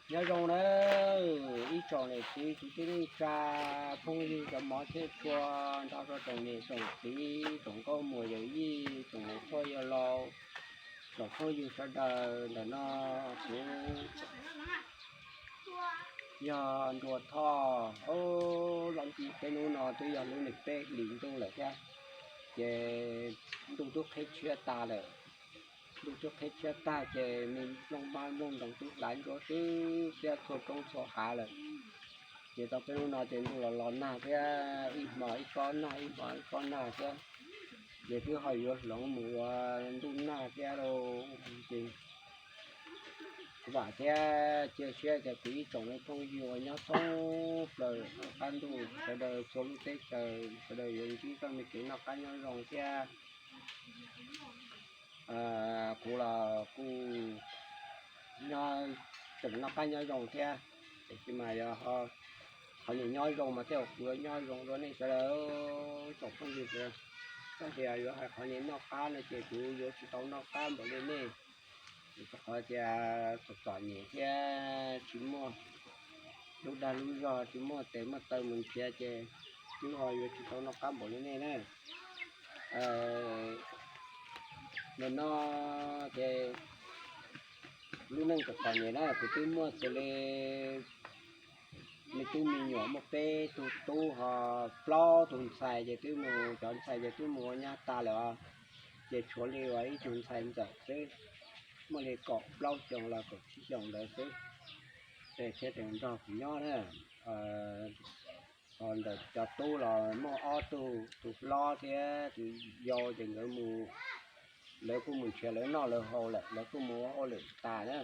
Nyob zoo na ib tsoom niam txiv kwv tij neej tsa, phooj ywg cov mov thiab tshua, nrog rau tsoom niam tsoom txiv, tsoom nkauj muam yawm yij, tsoom pog yawg laus, tsoom phooj ywg sawv daws ntawm no. Kuv yog Nruas Thoj. Ob, los nti peb hnub no twb yog lub nees peb hlis ntuj lawm thiab, ces ntuj twb qhib tshiab tag lawm. Ntuj twb qhib tshiab tag ces me nplooj npab nplooj ntoos twb hlav ntsuab xwb thiab txhua roob txhua hav lawm. Ces tau peb hnub no ces ntuj los los nag thiab, ib hmo ib kob nag, ib hmo ib kob nag thiab. Ces twb ho yuav hloov mus ua ntuj nag thiab lauj. Ces kuv vam thiab cia siab tias kuv ib tsoom me phooj ywg uas nyob thoob plaws qab ntuj sawv daws txhua lub teb chaws sawv daws yuav ntsib txoj me kev noj qab nyob zoo thiab. Kuv los kuj nyob, tseem noj qab nyob zoo thiab, tiam sis mas yog qhov niam nyob zoo mas thiaj kuv yuav nyob zoo dua nej sawv daws tsoom phooj ywg. Tab sis yuav hais qhov niam noj qab no ces kuv yuav tsis tau noj qab npaum li nej. Rau qhov tias txom txom nyem thiab tsis muaj lub dag lub zog, tsis muaj tes muaj taw mus nrhiav ces twb ho yuav tsis tau noj qab npaum li nej na. Nim no ces lub neej txom txom nyem na, kuv twb muaj xws li me tub me nyuam muaj peb tug tub ho plaub tug ntxhais ces twb mus, cov ntxhais ces twb mus ua nyab tas lawm os. Ces tshuav li uas ib tug ntxhais ntxawm xwb, muaj li kaum plaub xyoos los kaum tsib xyoos ntawd xwb, ces thiaj nrog kuv nyob na. Ho ntawm cov tub los muaj ob tug, tus hlob thiab tus yau ces nkawd mus, lawv kuj mus nrhiav lawv noj lawv haus lawm, lawv kuj mus ua hauj lwm tas na.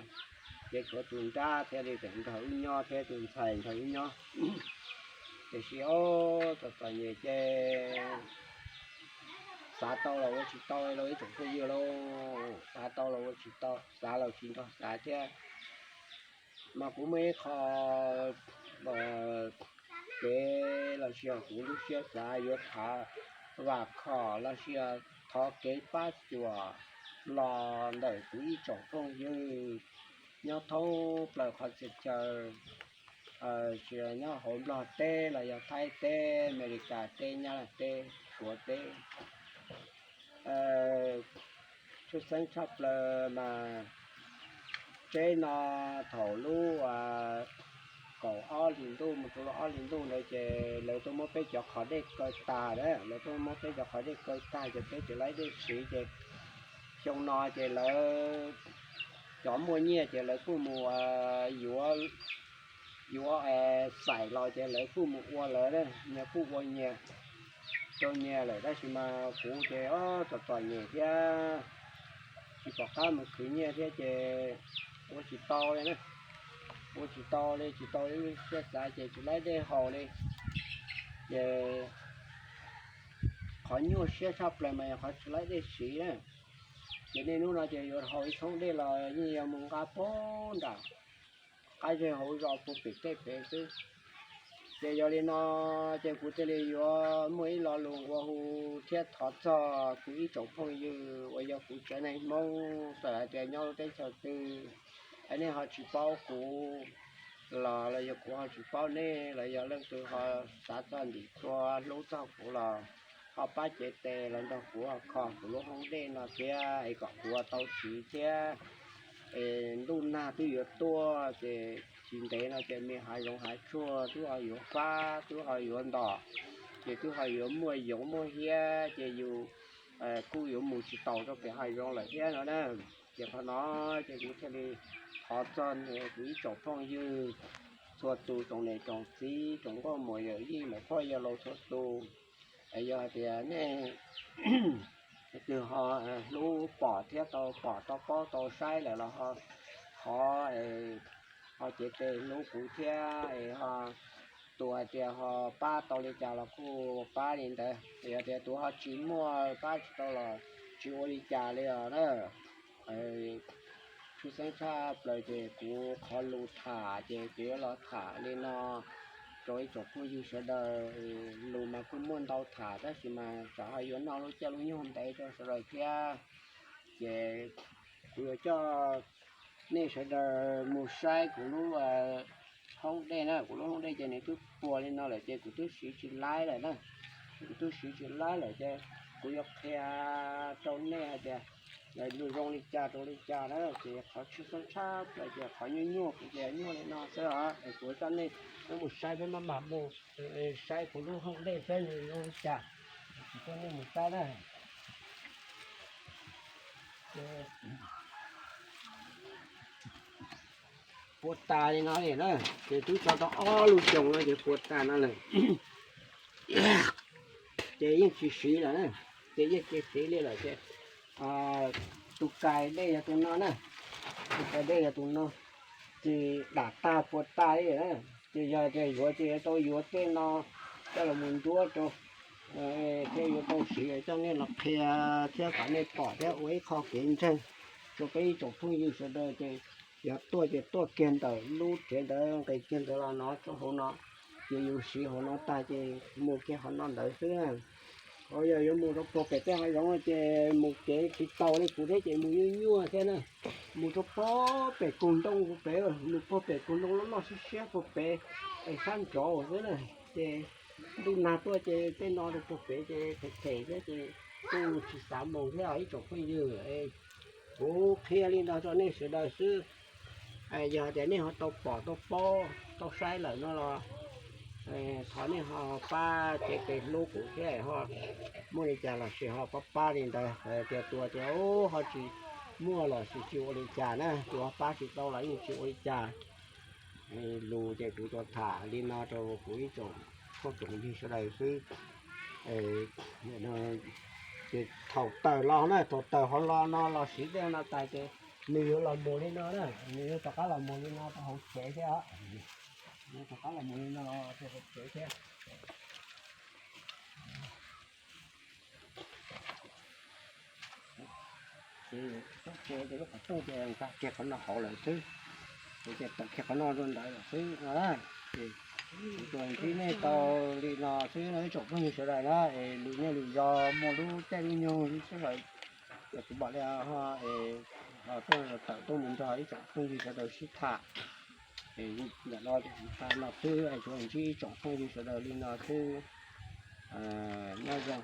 Ces tshuav tus nrab thiaj li tseem nrog wb nyob thiab tus ntxhais nrog wb nyob. Tiam sis ob, txom txom nyem ces xav tau los ua tsis tau lauj ib tsoom phooj ywg lauj, xav tau los ua tsis tau, xav los tsis nrog xav thiab. Mas kuv muaj ib qho kev los sis kuv lub siab xav yuav tham vam khom los sis thov kev pab cuam los ntawm kuv ib tsoom phooj ywg nyob thoob plaws qhov txhia chaw, tsis nyob hauv Nplog teb los yog Thaib teb, Amelikas teb, Nyab Laj teb, Suav teb. Tshwj xeeb tshaj plaws mas teb no thaum lub kaum ob hlis ntuj mus rau lub ob hlis ntuj ntawd ces lawv tuaj muab peb cov qhov dej kaw tag na, lawv tuaj muab peb cov qhov dej kaw tag ces peb tsis laib dej siv ces xyoo no ces lawv cov muaj nyiaj ces lawv kuj mus yuav, yuav xaim los ces lawv kuj mus ua lawv, nyias kuj ua nyias rau nyias lawm. Tab sis mas kuv ces txom txom nyem thiab tsis pom qab mus khwv nyiaj thiab ces ua tsis tau li na, ua tsis tau li, tsis tau li lub siab xav ces tsis laib dej haus li. Ces qhov nyuaj siab tshaj plaws mas yog qhov tsis laib dej siv na. Ces niaj hnub no ces yuav haus ib txhob dej los yeej yog mus nqa puag nram qab zej hauv zos puag pem tej pem xwb. Ces yog li no ces kuv thiaj li yuav muaj ib lo lus ua hu thiab thov txog kuv ib tsoom phooj ywg uas yog kuv tsev neeg Hmoob txawm hais tias nyob lub teb chaws twg, es nej ho tsis paub kuv los los yog kuv ho tsis paub nej los yog leej twg ho xav txog ntim txhua hlub txog kuv los ho pab cev tes los nrog kuv ho kho kuv lub hoob dej no thiab es kom kuv tau siv thiab. Es ntuj nag twb yuav tuaj ces tsis ntev no ces me hav zoov hav tsuag twb ho yuav fab twb ho yuav ntom, ces twb ho yuav muaj yoov muaj hiab ces yus kuj yuav mus tsis taus rau pem hav zoov lawm thiab no na. Ces qhov no ces kuv thiaj li thov txog kuv ib tsoom phooj ywg txhua tus, tsoom niam tsoom txiv, tsoom nkauj muam yawm yij, muam phauj yawg laus txhua tus, es yog hais tias nej twg ho hlub pom thiab tau pom tau paub tau saib lawm los ho, ho, ho cev tes hlub kuv thiab es ho, tus hais tias ho pab tau li cas los kuj pab li ntawd, yog tias tus ho tsis muaj pab tsis tau los tsis ua li cas li os na. Tshwj xeeb tshaj plaws ces kuv qhov lus tham ces kuv yuav los tham li no rau ib tsoom phooj ywg sawv daws. Lus mas kuj muaj ntau tham tab sis mas tsam ho yuav noj lub caij lub nyoog ntev rau sawv daws thiab, ces kuv yuav coj Nej sawv daws mus saib kuv lub hoob dej na, kuv lub hoob dej ces nws twb puas li no lawm ces kuv twb siv tsis laib lawm na. Kuv twb siv tsis laib lawm ces kuv yuav qhia rau nej hais tias zoo li cas rau li cas na. Ces qhov tshwj xeeb tshaj plaws ces qhov nyuaj nyuaj kuv ces nyuaj li no xwb os. Kuv coj nej mus saib, peb maj mam mus saib kuv lub hoob dej saib nws zoo li cas. Kuv coj nej mus saib na. Puas tas li no li na, ces twb tso tau ob lub xyoos no ces puas tas no lawm. Ces yeej tsis siv lawm na, ces yeej cia siv li lawm ces tus kais dej yog tus no na, tus kais dej yog tus no, ces dam tag puas tas li na. Ces yog tias yuav ces yuav tau yuav tej no coj los mus nruab rau thiab yuav tau siv coj nej los qhia thiab kom nej pom thiab ua ib qho kev ntseeg rau peb ib tsoom phooj ywg sawv daws ces yog tuaj ces tuaj kiag ntawm lub tsev ntawd nqis kiag ntawd los no rau hauv no, ces yus siv hauv no tag ces mus kiag qhov no ntawd xwb na. Yog yuav mus rau puag pem tej hav zoov ces mus kev tsis tau li kuv thiab ces mus nyuaj nyuaj thiab na. Mus rau puag pem kug ntoo puag pem, mus puag pem kug ntoo loj loj siab siab puag pem es sab ntsov xwb na. Ces ntuj nag tuaj ces tej no rau puag pem ces them them thiab ces kuj tsis xav mus thiab ib tsoom phooj ywg. Kuv qhia li no rau nej sawv daws xwb. Yog tias nej ho tau pom tau paub tau saib lawm no los thov nej ho pab cev tes hlub kuv thiab ho muaj li cas los sis ho pab pab li ntawd. Tias tus tias ho tsis muaj los sis tsis ua li cas na, tus ho pab tsis tau los yeej tsis ua li cas. Lus ces kuv tsuas tham li no rau kuv ib tsoom phooj tsoom ywg sawv daws xwb. Ces thaum tawm los na, thaum tawm hauv los no los siv tej no tas ces nws yuav los mus li no na, nws yuav rov qab los mus li no rau hauv tsev thiab os. Nws rov qab los mus li no rau hauv tsev thiab. Ces lub qhov rooj ces nkag kiag qhov no hauv lawm xwb. Ces tawm kiag qhov no rau ntawd lawm xwb no na. Ces kuv tsuas ntsib nej tau li no xwb no ib tsoom phooj ywg sawv daws na. Es lwm niaj lwm zaus muaj lub caij lub nyoog xwb lawm ces kuv mam li ho tuaj tawm tuaj mus nrog ib tsoom phooj ywg sawv daws sib tham. Ntawm no ces kuv tham no xwb, tsuas ntsib ib tsoom phooj ywg sawv daws li no xwb. Nyob zoo.